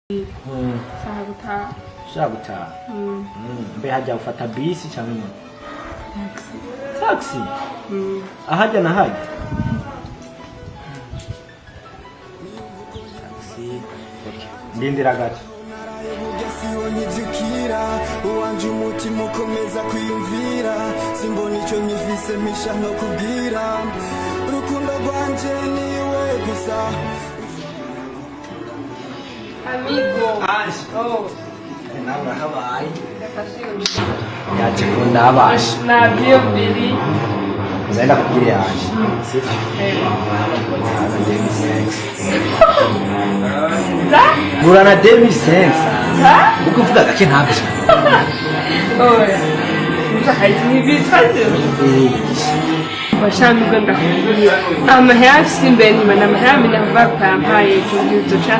Shaka gutaha. Ushaka gutaha? Mbe hajya ufata bisi cyangwa imodoka? Taxi. Taxi? Ahajya na hajya taxi. Okay, ndindira gato. Siho nkivyukira uwanje, umutima ukomeza kwiyumvira, simbona icyo nkifise mpisha no kubwira urukundo rwanje niwe gusa. Amigo. Ange. Oh. Nawe urahabaye. Ndafashe. Yaje kundabasha. Navyiyumviriye. Nzenda kubwira yaje, sivyo? Aza 2005. Za? Gura na 2005. Za? Uko uvuga gake ntabyo. Oya. Ntibitwaze. Bashami ndakubwira. Amahera afise imbere nyuma ni amahera amenya kuva pampaye ejo uzoca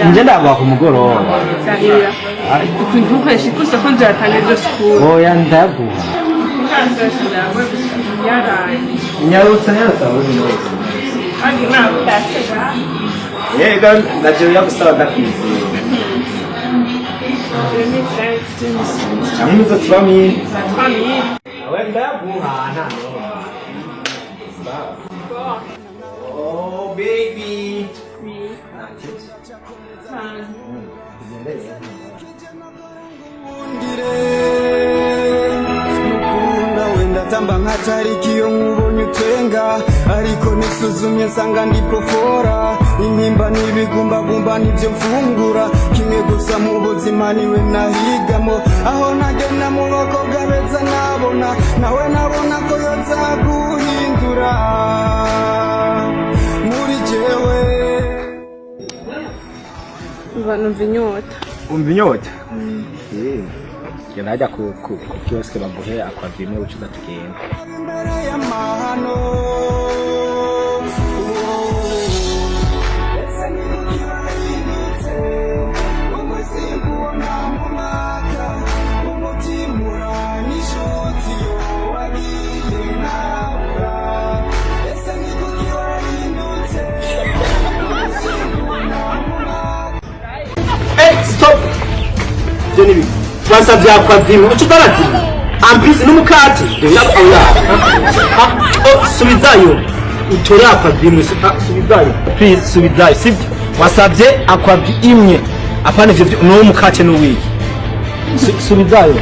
Nje ndaguha ku mugoroba. Zahira. Ukuntu ntukoresha ikosa ko nzatanga ejo sikuru. Oya, ndaguha. Yaraye. Nyarutsa, nyarutsa wowe nyarutsa. Kandi ntabwo ndasega. Yego, ndaje yagusaba, ndakwizeye. Cyangwa izo 3000. 3000. Awe, ndaguha nta n'umwe. Oh baby. Tugende rero. Ndire mukunda wenda tamba nka tariki iyo nkubonye utwenga, ariko nisuzumye nsanga ndi pofora, intimba n'ibigumbagumba nibyo mfungura, kimwe gusa mu buzima niwe nahigamo, aho nagenda mu bakobwa beza nabona nawe, nabona ko yoza guhindura muri jewe. Numva inyota. Umva inyota? Eh. Genda hajya ku kiosque baguhe aquavie imwe, ucuza tugenda. Imbere y'amahano. Ese ni wahindutse umusimbu mu mwaka, umutima uranyishutse iyo wagiye ntabura. Ese ni kuki wahindutse umusimbu mu mwaka? Hey, stop! Ibyo ni ibiki? Twasabye aquavie imwe, uca utarazima. Ampisi n'umukate. Rero oya. Ah, oh, subizayo. Utore aquavie imwe, subizayo. Please, subizayo, sibyo? Wasabye aquavie imwe. Apana ivyo n'uwo mukate n'uwiki. Subizayo.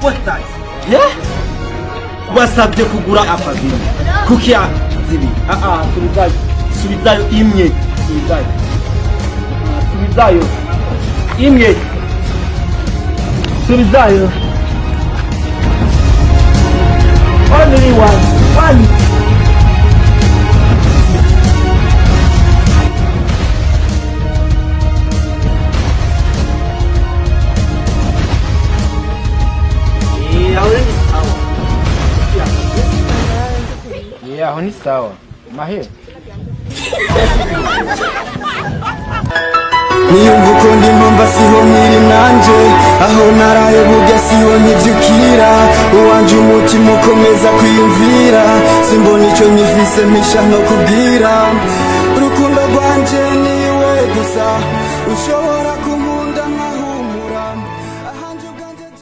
What that? Yeah? Wasabye kugura aquavie. Kuki ya zibiri? Ah ah, subizayo. Subizayo imwe. Subizayo. Ah, subizayo. Imwe. Subizayo. Only one. One. Eh, aho ni sawa. Yeah, aho ni sawa. Mahera. Niyumva uko ndi mpamva siho nkiri nanje, aho naraye burya siho nkivyukira uwanje, umutima ukomeza kwiyumvira, simbona icyo nkifise mpisha no kubwira urukundo rwanje niwe gusa ushobora kunkunda nkaho.